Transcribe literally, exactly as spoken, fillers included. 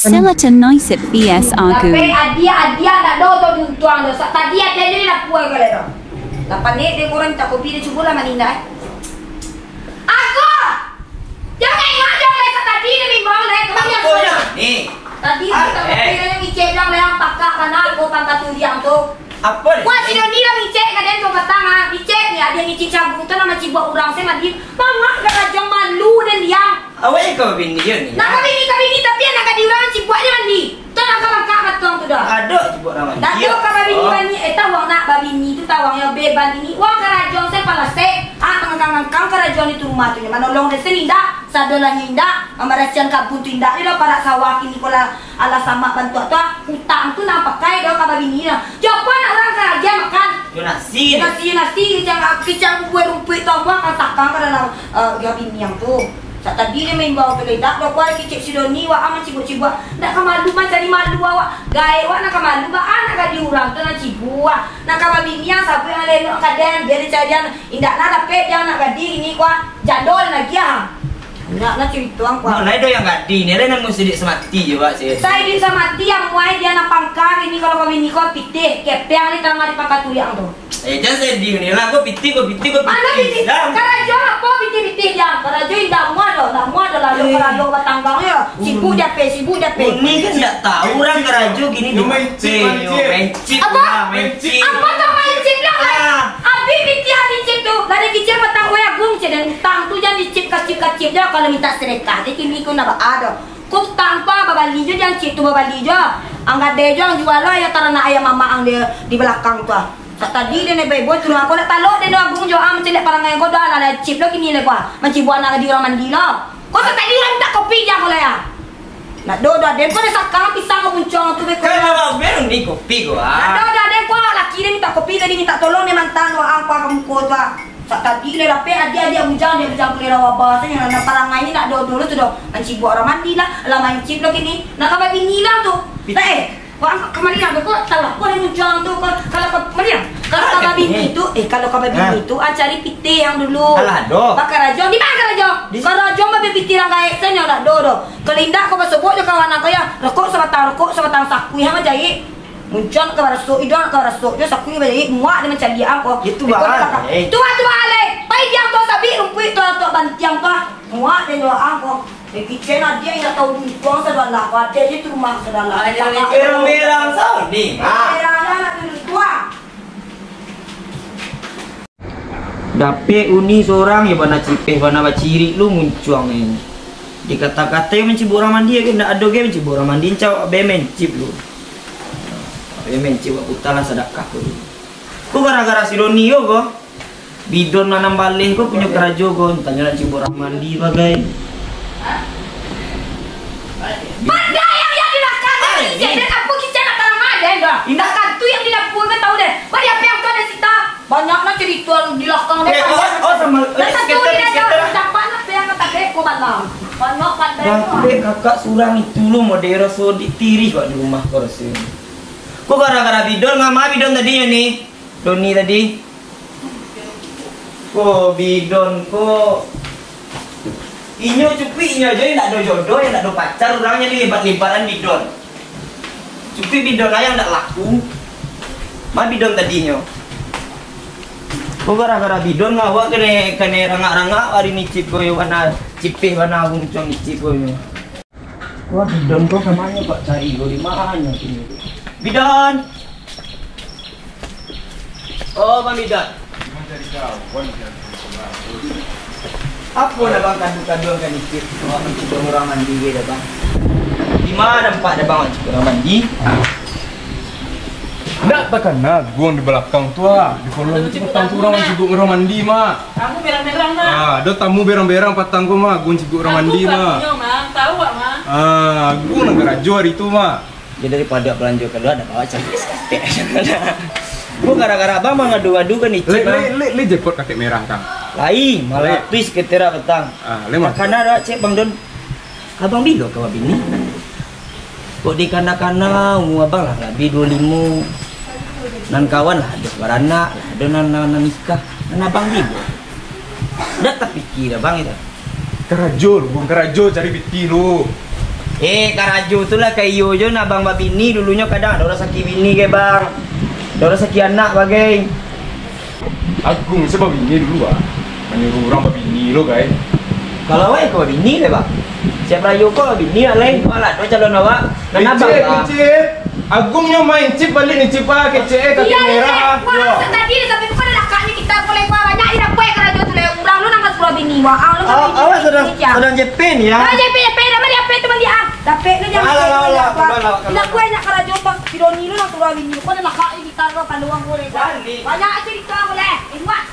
Selacan Noisip V S Agu. Tapi adia-adia ndak do tu diuntuang tu. Sa-, tadi adia jadi lapua ko le tu. Lah panek dek urang mintak kopi, dia cubolah manindak, eh. Agu! Jan ingat jan le, sa-, tadi dia bimbang le, kami yang Apo salah. Ni? Tadi Ah, mintak kopi eh. dia ngicek bilang le, yang pakak kana ko pangka turiang tu. Apo ni? Wah, si Doni lah ngicek ka den tu patang, ah. Ngicek ni, adia ngicek cabung tu lah mancibok urang se mandi. Mangak karajo malu den diang. Awak je ka babini jo ni. Nak babini, ka bini, tapi anak gadih urang cibuak je mandi. Tu nak ka bangkak batuang tu dah. Ado cibuak urang mandi. Dah tu ka babini Oh. bani, eh, tawang nak babini tu tawang yo be bani ni. Wang karajo se palasek. Ah, mangangkang-ngangkang karajo ni tu rumah tu nyo. Manolong den se indak, sado lah nyo indak, mambarasiahan kabun tu indak, je lah parak sawah kini ko lah alah samak bantuak tu, ah. Utang tu nak pakai dah ka babini dah. Jawapan nak urang karajo makan. Yo nasi. Yo nasi, nasi, kicang, kicang bubue rumpuik tu, amuah kan sakang ka dalam, eh, ka babini ang tu. Sak tadi dia maimbau tu, ledak doh, kuah kicik si Doni, waang mancibuk-cibuk. Ndak ka malu mancari malu awak. Gaek wak nak ka malu, baa nak gadih urang tu nan cibuk. Nak ka babini ang sabuik ang lelok ka den, bia dicarian. Indak lah dapek, jan nak gadih ini, kuah jadol lagi ah. Indak lah carito ang, kuah. Mulai doh yang gadih ni, lah nan musti disamati je, Wak, sih. Sai disamati ang, muai dia nak pangka ini, kalau babini ko pitih, kepeang ni tangah di pangka tuyang tu. Eh, jan sedih ni lah. Ko pitih, ko pitih, ko pitih. Mana pitih? Dah. Karajo apo pitih-pitih, jan? Karajo indak muah doh, indak muah doh, lalu Eh. karajo batanggang yo. Sibuk Hmm. jape, sibuk jape. Uni kan ndak tahu urang karajo gini Yo, di main chip, P P, main yo, chip. Main chip Apa? lah, main chip. Apa tu main chip lah, lai? Ah. Abih pitih, abih chip tu. Lah dari kicik batang gue agung, cek, dan utang tu jan dicip kacip-kacip je kalau minta sedekah. Jadi kini ko ndak baa doh. Ko utang tu babali je, jan chip tu babali je. Ang gadai je, ang jual lah, ya taranak ayam mamak ang di, di balakang tu ah. Satadi den baibo turun, ako nak talok den do agung jo, ah, mancaliak parangai ko, dah lah, lah chip lo kini le ko, ah. Mancibuk anak gadih urang mandi lo. Ko satadi urang mintak kopi jan ko lah, ya. Nak do, dah, den ko den sakang pisang ko muncuang tu be ko. Kan abang ben ni kopi ko, ah. Nak do, dah, den ko laki den mintak kopi tadi, mintak tolong den mantan waang ko ka muko tu, ah. Satadi le dapek adia-adia bujang, dia bujang kulera wabah tu, yang nak parangai ni nak do dulu tu do. Mancibuk urang mandi lah, lah mancip lo kini. Nak ka babini lah tu. Pit- Nah, eh, Wah, kamari lah, kok salah. Kok dia muncul tu, kok kalau ka-, kamari lah. Kalau ka babini tu, eh, kalau ka babini tu, ah, cari pitih yang dulu. Alah, doh. Bakarajo, di mana karajo? Di karajo, babini pitih urang gaek, sanyo nak doh, doh. Kalau indak, kau basobok je kawan kau ya. Rokok sabatang, rokok sabatang, sakuih yang bajaik. Muncul ka barasuk, idong ka barasuk, jo sakuih bajaik, muak dia mancaliak kau. Itu bahal, eh. Tu, tu bahal, eh. Pai diam tu, sabik rumpuik tu, tu bantiang tu. Muak dia nyoak kau. Eh, kicen adia indak tahu duduang sadoalah, wadah je tu rumah sadoalah. Ayo, berang-berang sauni, Mak. Berang-berang nak duduang. Dapek uni sorang, yo bana cipeh, bana bacirik lu muncuang ni. Dikata-katai mancibuk urang mandi, yo indak ado ge mancibuk urang mandi, cawak be mancip lu. Be mancip, buat putar lah sadakah tu. Ku gara-gara si Doni yo ko. Bidon nan baleh ko punyo karajo ko, tanyo nak cibuk urang mandi bagai. Pandai yang, yang di lakang tadi, Cek, dan apo kicau nak tarang aden doh. Indak. Takkan tu yang di dapua kan tahu deh. Bari apo yang tu ado sita? Banyak nak carito di lakang deh. Eh, oh, oh, sama, eh, Nak satu skater, ni dah skater. Dapat nak yang tak dek ko bala. Banyak pandai ko. Dapek kakak surang itu lo model raso di tirih bak di rumah ko raso. Ko gara-gara Bidon, ngama Bidon tadi yo ni? Doni tadi. Ko Bidon ko. Inyo cukuik inyo ajo, indak ado jodoh, indak ado pacar, urang nyo libat-libatan Bidon. Cukuik Bidon ajo indak laku. Ma Bidon tadinyo. Ko gara-gara Bidon awak kene, kene rangak-rangak ari ni cip ko yo bana, cipeh bana muncuang cip ko yo. Wah, Bidon ko ka mano kok cari ko, di mano kini? Bidon! Oh, Bang Bidon. Apo nak Bang kadu-kaduan ka ni cik? Awak mancibuk urang mandi ge dah, Bang. Di ma nampak dah, Bang, mancibuk urang mandi? Ndak takana Agung di balakang tu, ah. Di kolong tu patang tu urang mancibuk urang mandi, Mak. Tamu berang-berang, Mak. Ah, ado tamu berang-berang patang ko, Mak. Agung cibuk urang mandi, Mak. Tahu, Mak. Ah, Agung nan karajo hari tu, Mak. Yo, daripado balanjo kalua, ndak bawa cari sakatek. Ko gara-gara abang mangadu-adu ka ni cik, Bang. Le, le, le, le jepot katek merah, Kang. Lai, malah pis ketera patang. Ah, le, Mak. Takana dak, cek Bang Don. Abang bilo ka babini? Kok dikana-kana, umua abang lah labiah duo limo. Nan kawan lah ado baranak, lah ado nan, nan, nan nikah. Nan abang bilo? Dak tapikia abang itu. Karajo lu, Gung, karajo cari pitih lu. Eh, karajo tu lah ka iyo jo, nah, Bang babini dulunyo kadang ado rasaki bini gai, Bang. Ado rasaki anak bagai. Agung se babini dulu, ah. Manyuruah urang babini lo, gai. Kalau awak ko babini lai, Bang. Siap rayo ko babini awak lai. Alah, tu calon awak. Nan abang, Bang. Agung nyo main chip baliak ni, chip ah, kecek eh, kaki merah ah. Wah, tadi ni sampai bukan lakak ni kita boleh buat banyak ni, dapat karajo tu lai. Urang lu nang ka suruah bini, wah. Ah, lu awak sudah, sudah J P ni, ya? Sudah J P, J P, dah baliak H P tu baliak ah. Dapat lu jangan. Alah, alah, alah, alah, alah. Tidak kuat nak karajo, Bang. Si Doni lu nang suruah bini. Kau dah lakak ni kita lu, paluang kau deh. Banyak cerita boleh. Ini, Wak.